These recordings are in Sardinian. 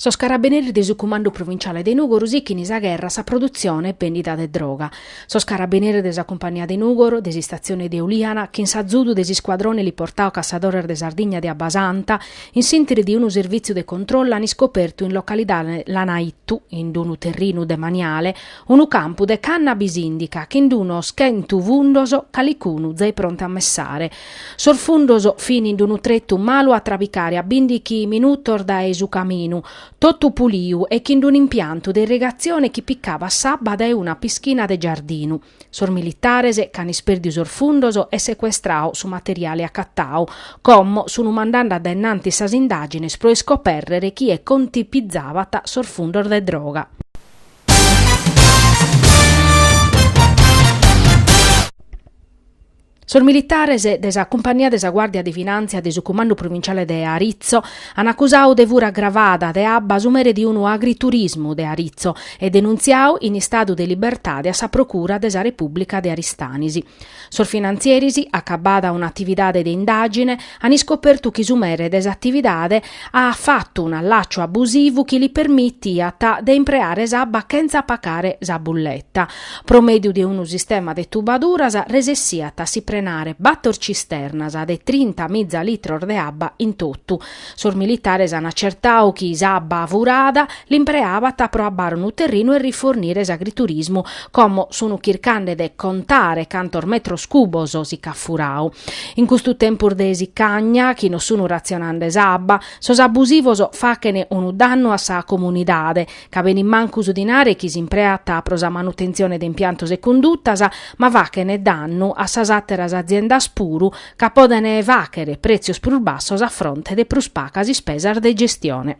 Sos carabineris de su Cumandu Provinciale de Nùgoro sichin sa gherra a sa produtzione e bèndida de droga. Sos carabineris de sa Cumpagnia de Nùgoro, de s'istatzione de Ulìana, chin s'azudu de s'iscuadrone eliportadu Cassadores de Sardigna de Abbasanta, in s'ìnteri de unu servìtziu de controllu an iscopertu in localidade Lanaittu, in unu terrinu demaniale, unu campu de cannabis indica chin d'unos chentu fundos, calicunu zai prontu a messare. Sos fundos fin in unu tretu malu a trabicare a bindichi minutos dae su caminu, totu puliu e chin d'un'impiantu de irrigatzione chi picabat s'abba dae una pischina de giardinu. Sos militares ch'an isperdiu sos fundos e secuestrau su materiale acatau. Como sun mandande a dae innantis sas indàgines pro iscopèrrere chie contipizabat sos fundos de droga. Sos militares de sa Cumpagnia de sa Guàrdia de Finàntzia de su Cumandu Provinciale de Aritzo an acusadu de fura agravada de abba su mere de unu agriturismu de Aritzo e denuntziadu in istadu de libertade a sa Procura de sa Repùblica de Aristanis. Sos finantzieris, acabada un'atividade de indàgine, an iscopertu chi su mere de s'atividade at fatu un'allàciu abusivu chi li permitiat de impreare s'abba chentza pacare sa bulleta. Pro mèdiu de unu sistema de tubaduras resessiat a si prenare bator cisternas de trinta miza litros de abba in totu. Sos militares an acertadu chi s'abba furada l'impreabat pro abbare unu terrinu e rifornire s'agriturismu. Como sun chircande de contare cantos metros cubos si ch'at furadu. In custu tempus de sicagna, chi nos sun ratzionande s'abba, sos abusivos faghen unu dannu a sa comunidade, ca benit mancu su dinare chi s'impreat pro sa manutentzione de impiantos e cundutas, ma faghen dannu a sas àteras aziendas puru, ca poden fàghere prètzios prus bassos a fronte de prus pagas ispesas de gestione.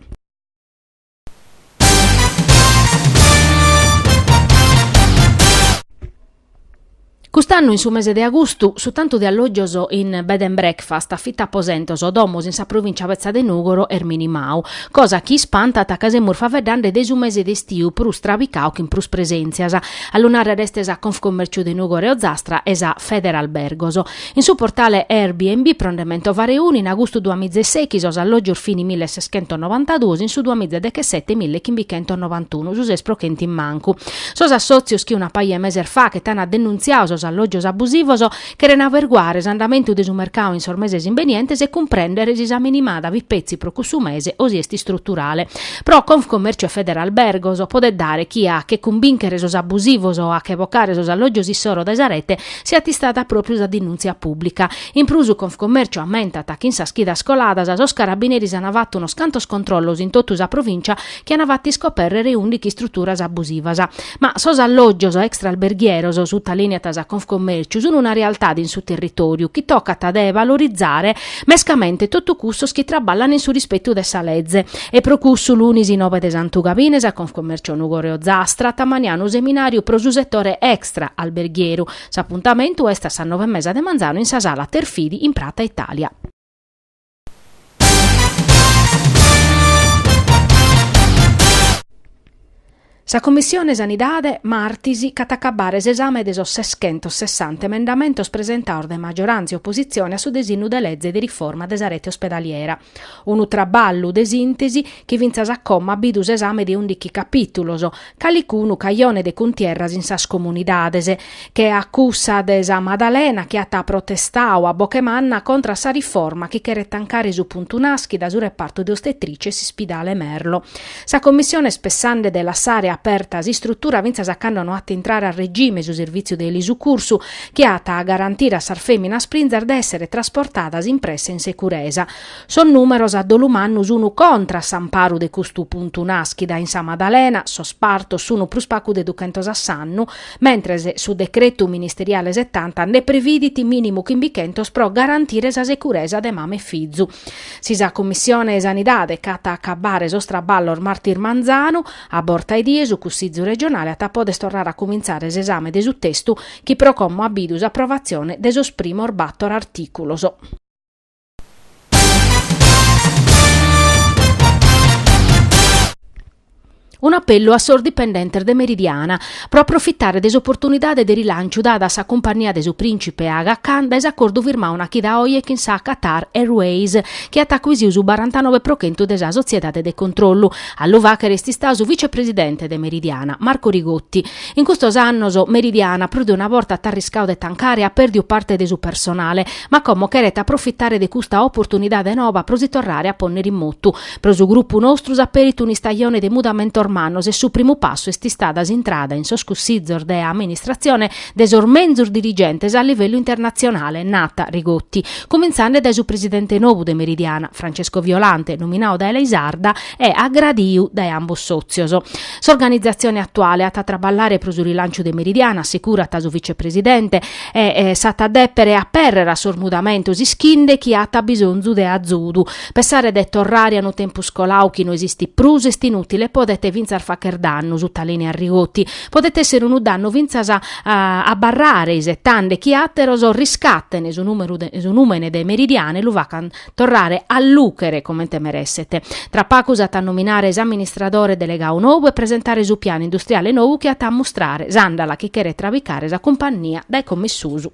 Cust'annu in su mese de agustu su tantu de allògios in bed and breakfast, afitaposentos o domos in sa provìncia betza de Nùgoro est minimau, cosa chi ispantat ca semus faeddande de su mese de istiu prus trabicau chin prus presèntzias. A lu nàrrere est sa Confcommerciu de Nùgoro e Ozastra e sa Federalbergos. In su portale Airbnb, pro nde mentovare unu, in agustu duamiza e sèichi sos allògios fin millesescentonovantaduos, in su duamiza e dechesete millechimbichentonnovantunu, su ses pro chentu in mancu. Sos assòtzios chi una paja 'e meses faghet ant denuntziadu sos allògios abusivos cheren averguare s'andamentu de su mercadu in sos meses imbenientes e cumprèndere si sa minimada fit petzi pro cussu mese o si est istruturale. Pro Confcommercio e Federalbergos podet dare chi a che cumbìnchere sos abusivos a che bocare sos allògios issoro dae sa rete siat istada pròpriu sa denùntzia pùblica. In prus Confcommercio ammentat chi in sas chidas coladas sos carabineris ant fatu unos cantos controllos in totu sa provìncia chi an fatu iscopèrrere ùndichi istruturas abusivas. Ma sos allògios extraalberghieros, sutalìniat sa Confcommerciu, sun una realtade in su territòriu chi tocat de valorizare, mescamente totu cussos chi traballan in su rispetu de sa leze. E pro cussu lunis nobe de Santu Gabine sa Confcommercio Nùgoro e Ozastra at ammaniadu unu seminàriu pro su setore extraalberghieru. S'apuntamentu est a sas nobe e mesa de manzanu in sa sala Terfidi in Prata Italia. Sa Commissione Sanidade martis ch'at a acabbare s'esame de sos seschentosessanta emendamentos presentados dae magioràntzia e opositzione a su desinnu de leze de riforma de sa rete ospedaliera. Unu traballu de sìntesi chi fintzas a como at bidu s'esame de ùndichi capìtulos, calicunu cajone de cuntierras in sas comunidades, che a cussa de sa Madalena chi at protestadu a boche manna contra a sa riforma chi cheret tancare su puntu nàschida, su repartu de ostetricia e s'ispidale Merlo. Sa Commissione est pessande de lassare aperta s'istrutura fintzas a cando no at a intrare a regime su servìtziu de elisucursu chi at a garantire a sas fèminas prinzas de èssere trasportadas in presse e in securesa. Sos nùmeros a dolu mannu sun contra a s'amparu de custu puntu nàschida in sa Madalena, sos partos sun prus pagu de duchentos a s'annu, mentres su decretu ministeriale setanta nde previdit mìnimu chimbichentos pro garantire sa securesa de mama e fizu. Si sa Commissione Sanidade ch'at a acabbare sos traballos martis manzanu, a borta 'e die su Cussizu regionale at a poder torrare a cumintzare s'esame de su testu chi pro como at bidu s'aprovatzione de sos primos bator artìculos. Un'apellu a sos dipendentes de Meridiana pro aprofitare de s'oportunidade de rilànciu dada a sa cumpannia de su prìncipe Aga Khan dae s'acordu firmadu una chida a oje chin sa Qatar Airways chi at acuisidu su barantanoe pro chentu de sa sotziedade de controllu. A lu fàghere est istadu su vicepresidente de Meridiana, Marco Rigotti. In custos annos Meridiana prus de una borta at arriscadu de tancare e at pèrdidu parte de su personale, ma como cheret aprofitare de custa oportunidade noba pro si torrare a pònnere in motu. Pro su grupu nostru s'aperit un'istajone de mudamentos mannos e su primu passu est istada s'intrada in sos cussizos de amministratzione de sos menzus dirigentes a livellu internatzionale, nat Rigotti, cumintzende dae su presidente nou de Meridiana, Francesco Violante, nominadu dae Alisarda e agradiu dae ambos sòtzios. S'organizatzione atuale at a traballare pro su rilànciu de Meridiana, assecurat su vicepresidente, e s'at a dèpere apèrrere a sos mudamentos ischinde chi at bisonzu de azudu. Pessare de torrare a unu tempus coladu chi no esistit prus est inùtile e podet fintzas fagher dannu, sutalìneat Rigotti. Podet èssere unu dannu fintzas a abarrare isetande chi àteros riscaten su nùmene de Meridiana e lu facan torrare a lùchere comente meresset. Tra pagu s'at a nominare s'amministradore delegadu nou e presentare su pianu industriale nou chi at a mustrare s'àndala chi cheret trabicare sa cumpannia dae como in susu.